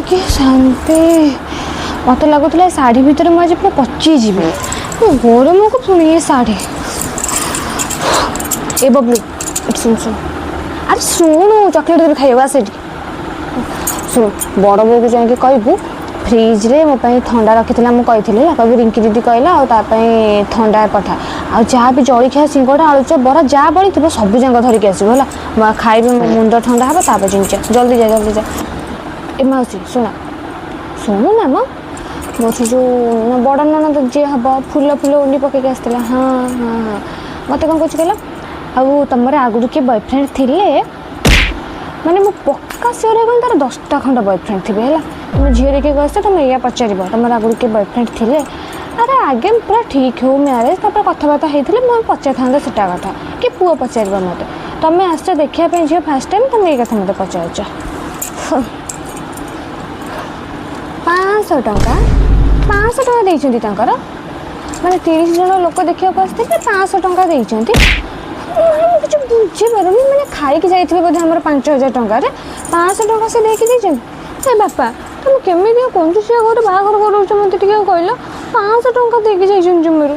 କି ଶାନ୍ତି! ମୋତେ ଲାଗୁଥିଲା ଏ ଶାଢ଼ୀ ଭିତରେ ମୁଁ ଆଜି ପୁରା ପଚିଯିବି। ଗରମକୁ ପୁଣି ଏ ଶାଢ଼ୀ। ଏ ବବଲୁ, ଏଠି ଶୁଣ, ଶୁଣ। ଆରେ ଶୁଣୁ, ଚକୋଲେଟ୍ ଦେବି ଖାଇବାକୁ, ଆସ ଏଠି। ଶୁଣୁ, ବଡ଼ ବୋଉକୁ ଯାଇକି କହିବୁ ଫ୍ରିଜ୍ରେ ମୋ ପାଇଁ ଥଣ୍ଡା ରଖିଥିଲା। ମୁଁ କହିଥିଲି ହେଲା, କହିବୁ ରିଙ୍କି ଦିଦି କହିଲା ଆଉ ତା ପାଇଁ ଥଣ୍ଡା ପଠା। ଆଉ ଯାହା ବି ଜଳଖିଆ, ସିଙ୍ଗଡ଼ା, ଆଳୁଚପ, ବରା ଯାହା ବଳିଥିବ ସବୁ ଯାକ ଧରିକି ଆସିବୁ, ହେଲା? ମୁଁ ଖାଇବି, ମୋ ମୁଣ୍ଡ ଥଣ୍ଡା ହେବ। ତାପରେ ଜିନିଷ ଜଲ୍ଦି ଯା, ଜଲ୍ଦି ଯା। ଏ ମାଉସୀ, ଶୁଣ, ଶୁଣୁ ନା ମ, ମୋର ସେ ଯେଉଁ ବଡ଼ ନଣନ୍ଦ ଯିଏ ହେବ, ଫୁଲ ଫୁଲ ଉଣ୍ଡି ପକେଇକି ଆସିଥିଲା। ହଁ, ମୋତେ କ'ଣ କହୁଛି କହିଲ? ଆଉ ତମର ଆଗରୁ କିଏ ବୟଫ୍ରେଣ୍ଡ ଥିଲେ? ମାନେ ମୁଁ ପକ୍କା ସିଓର ହେଇଗଲି ତାର 10ଟା ଖଣ୍ଡ ବୟଫ୍ରେଣ୍ଡ ଥିବେ, ହେଲା? ତୁମେ ଝିଅ ଦେଖିବାକୁ ଆସିଛ, ତୁମେ ଏଇଆ ପଚାରିବ, ତମର ଆଗରୁ କିଏ ବୟଫ୍ରେଣ୍ଡ ଥିଲେ? ଆରେ ଆଗେ ପୁରା ଠିକ୍ ହଉ ମ୍ୟାରେଜ୍, ତାପରେ କଥାବାର୍ତ୍ତା ହେଇଥିଲେ ମୁଁ ପଚାରିଥାନ୍ତା ସେଟା କଥା କି ପୁଅ ପଚାରିବ ମୋତେ? ତମେ ଆସିଛ ଦେଖିବା ପାଇଁ ଝିଅ ଫାର୍ଷ୍ଟ ଟାଇମ୍, ତମେ ଏଇ କଥା ମୋତେ ପଚାରୁଛ? 500 ଟଙ୍କା, 500 ଟଙ୍କା ଦେଇଛନ୍ତି ତାଙ୍କର। ମାନେ 30 ଜଣ ଲୋକ ଦେଖିବାକୁ ଆସିଥିଲେ, 500 ଟଙ୍କା ଦେଇଛନ୍ତି। ମାନେ ମୁଁ କିଛି ବୁଝିପାରୁନି। ମାନେ ଖାଇକି ଯାଇଥିବେ ବୋଧେ ଆମର 5000 ଟଙ୍କାରେ, 500 ଟଙ୍କା ସେ ଦେଇକି ଦେଇଛନ୍ତି। ଏ ବାପା, ତମେ କେମିତି କଞ୍ଜୁସିଆ ଘରେ ବାହାଘର କରାଉଛ, ମୋତେ ଟିକେ କହିଲ? 500 ଟଙ୍କା ଦେଇକି ଯାଇଛନ୍ତି ଜମାରୁ।